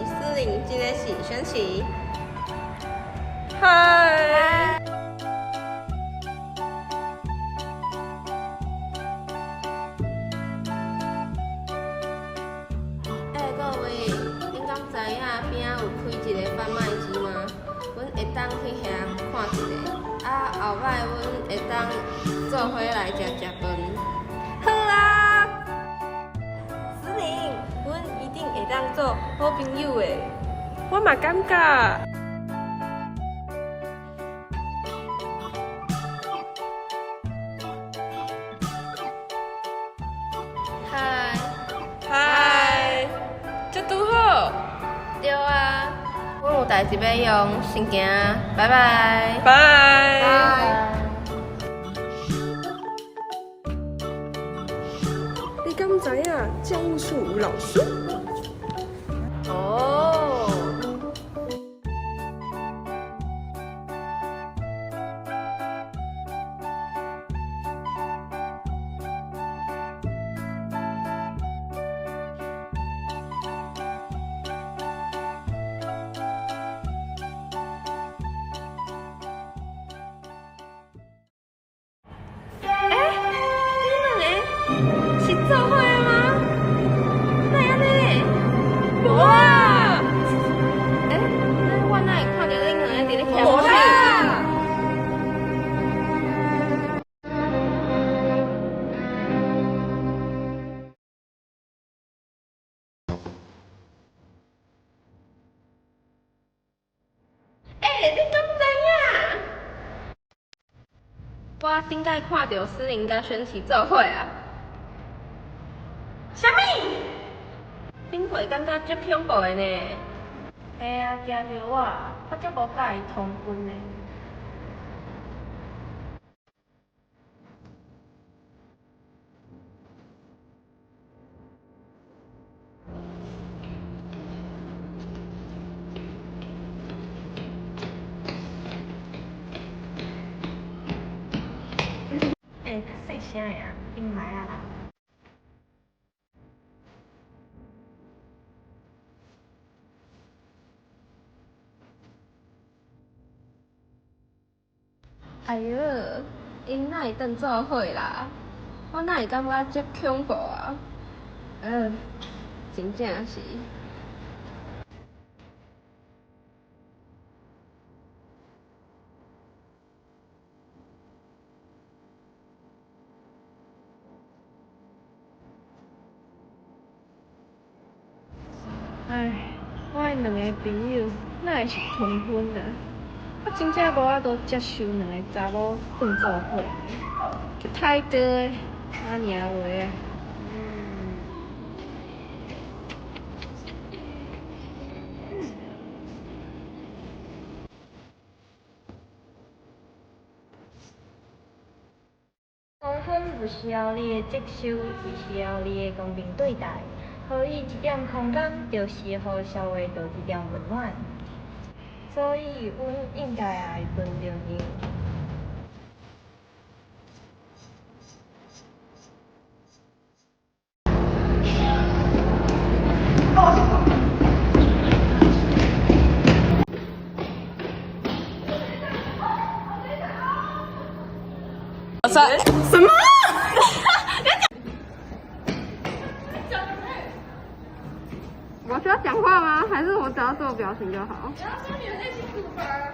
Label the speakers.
Speaker 1: 思玲，這個是萱琪。
Speaker 2: 嗨。
Speaker 1: 欸，各位，恁敢知影邊仔有開一个販賣機嗎？阮會當去遐看一下，啊，後擺阮會當做伙來食食飯。
Speaker 2: 好啊，思玲，阮一定會當做好朋友的。我嘛感覺。
Speaker 1: 嗨。
Speaker 2: 嗨，這拄好。
Speaker 1: 對啊，阮有代誌欲用，先行，拜拜。
Speaker 2: 拜。
Speaker 1: 拜。
Speaker 2: 你敢知影教務處有老師？
Speaker 1: 哦。欸，恁兩个是做伙的嗎？哪會按呢？
Speaker 2: 無啊！
Speaker 1: 欸，那我哪會看著恁兩个佇咧牽
Speaker 2: 無啦。
Speaker 1: 欸，你敢知影？我頂擺看著思玲佮萱琪做伙啊！啥物？頂回感覺足恐怖的呢？
Speaker 3: 嘿啊，驚著我，我足無佮意通婚的。欸，較細聲的啊，𪜶來啊啦！
Speaker 1: 哎喲，𪜶哪會當做伙啦？我哪會感覺足恐怖啊？真正是。
Speaker 3: 唉，我的兩个朋友哪會是通婚啊？我真正無法度接受兩个查某轉做伙，足歹過的，按呢話啊。
Speaker 4: 通婚毋需要你的接受，只需要你的公平對待，予伊一點空間，就是予社會多一點溫暖。所以，阮應該愛尊重𪜶。
Speaker 2: 什麼？
Speaker 1: 我需要講話嗎？還是我只要做表情就好？
Speaker 3: 你要說你的內心獨白。